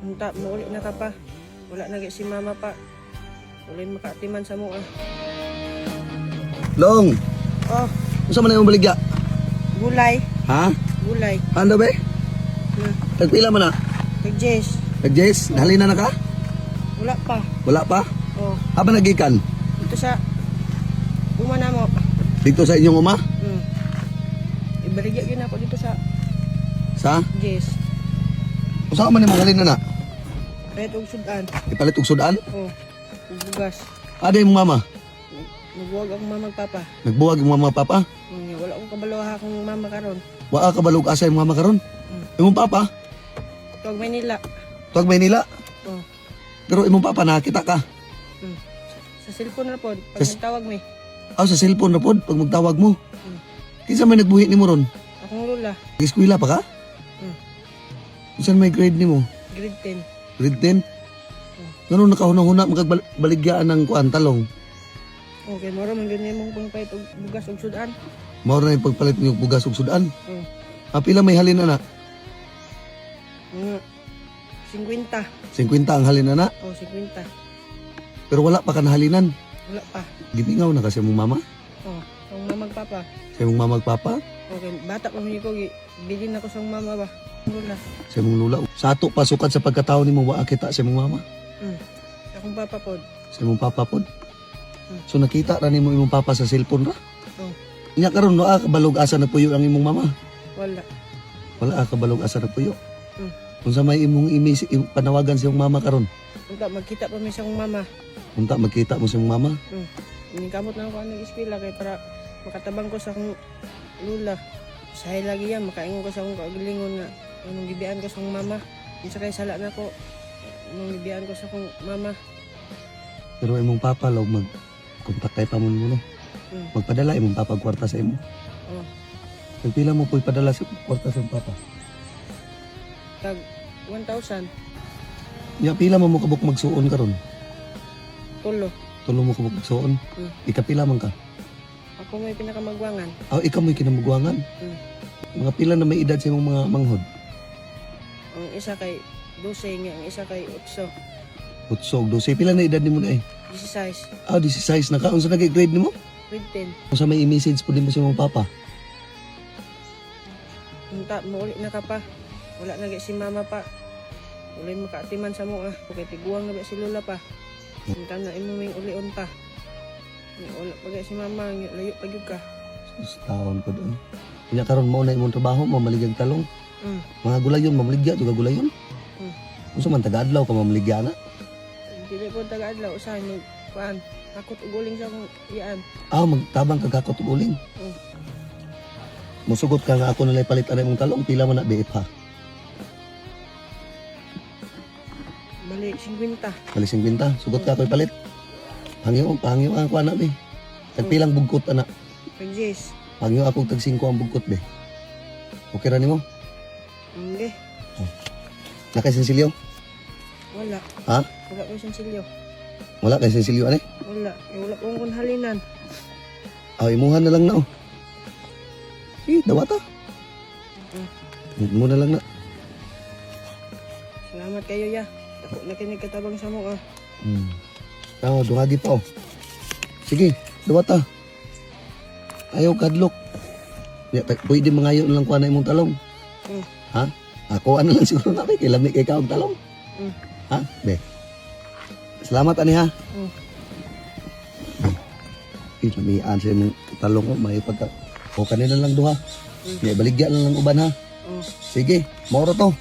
Unta, muuli na ka pa. Wala na gyud si mama pa. Wala yung makaatiman sa mua. Long, Oh, unsa man imong baligya? Gulay. Ha? Gulay. Ano be? Na, Tagpila man na? Tag-Jess. Tag-Jess, nahalina na ka? Wala pa. Wala pa? Oh, Aba nagikan? dito sa uma na mo. Dito sa inyong uma? Ibaligya yun ako dito sa Sa? Jess. Unsa man imong halina na? Kahit og sudan. Ipalit og sudan? Oh, og bugas. Ada imong mama? Nagbuwag akong mama ug papa. Nagbuwag imong mama papa? Wala akong kabalo ha akong mama karon. Wa ka balog asa imong mama karon? Imong papa? Tuwag Manila. Tuwag Maynila. Oh. Pero imong papa nakita ka. Sa cellphone na pod pag nagtawag mi. Aw, sa cellphone na pod pag magtawag mo. Kinsa may nagbuhi nimo ron? Akong lola. Eskwela pa ka? Mm. Unsa may grade nimo? Grade 10. Grade 10? Ngano nakahuna-huna magbaligya ng kuan talong? Okay, moro man gyud nimong pangpait og bugas og sudan. Mao na yung pagpalit niyo og bugas ug sudan. Oh. Ah, pila may halin na? Mga 50. 50 ang halin na. Oh, 50. Pero wala pa ka nahalinan. Wala pa. Gimingaw na kasi mong mama. Oh, ang mama ug papa. Sa imong mama ug papa, Okay, bata pa man ko, bilin ako sa mama ba. Lola. Sa imong lula. Sa ato pasukat sa pagkatao nimo wa kita sa imong mama, Akong papa pod. Sa imong papa pod. So nakita ra nimo imong papa sa cellphone ra. Oh, Nya karon no kabalog asa na puyo ang imong mama. Wala. Wala ka kabalog asa na puyo. Unsa may imong panawagan sa imong mama karon? Unta magkita pa mi sa akong mama. Unta magkita mo sa imong mama. Ningkamot na ako ang eskwela kay para makatabang ko sa akong lula. Sahay lagi yan, makaingon ko sa akong kaugalingon nga anong gibian ko sa akong mama. Unsa kay sala na ko anong gibian ko sa akong mama. Pero imong papa law mag kontak kay pamon mo no. Magpadala imong papa og kwarta sa imo. Oh, Pila mo po'y padala sa kwarta sa imong papa? Tag 1,000. Nya pila mo mo kabuk magsuon karon? Tulo. Tulo mo kabuk magsuon. Ikapila man ka? Ako may pinakamagwangan. Aw, ikaw mo'y kinamugwangan. Mga pila na may edad sa imong mga manghod? Ang isa kay 12 nga, ang isa kay 8. 8 og 12. Pila na edad nimo na eh? 16. Aw, 16 na ka. Unsa nagay grade nimo? Grade 10. Unsa may i-message po nimo sa imong papa? Unta, muuli na ka pa. Wala na gyud si mama pa. Wala yung makaatiman sa mua. Okay, tiguang na ba si lola pa. Unta na imo may ulion pa. Wala pa gyud si mama, layo pa gyud ka. Sus, taon ko doon. Nya karon mao na imong trabaho, mamaligag talong. Mga gulayon, mamaligya juga gulayon. Unsa man taga-adlaw ka mamaligya na? Dili po taga-adlaw usahay mag kuan. Hakot og uling sa akong iyaan. Aw, magtabang kag hakot og uling. Musugot ka nga ako nalay palit anay imong talong, pila man na BF ha? Bali 50. Bali 50, sugot ka ako'y palit. Pangyo, pangyo ang kuha na be. Tagpilang bugkot ana. Pag-Jess. Pangyo ako tag 5 ang bugkot be. Okay ra nimo? Hindi. Nakay sensilyo? Wala. Ha? Wala ko sensilyo. Wala kay sensilyo ani? Wala. Eh, wala ko kung halinan. Aw, imuhan na lang na oh. Eh, dawata. Mo na lang na. Salamat kayo ya. Dako na kini katabang sa mo ah. Aw, duhagi pa oh. Sige, dawata. Ayaw kadlok. Ya, pwede mangayo na lang kuha na imong talong. Ha? Ako ano lang siguro na kay lami kay kaog talong. Ha? Be. Salamat ani ha. Eh, lamian sa imong talong ko may pagka o kanila lang duha. May baligya na lang uban ha. Oh. Sige, moro to.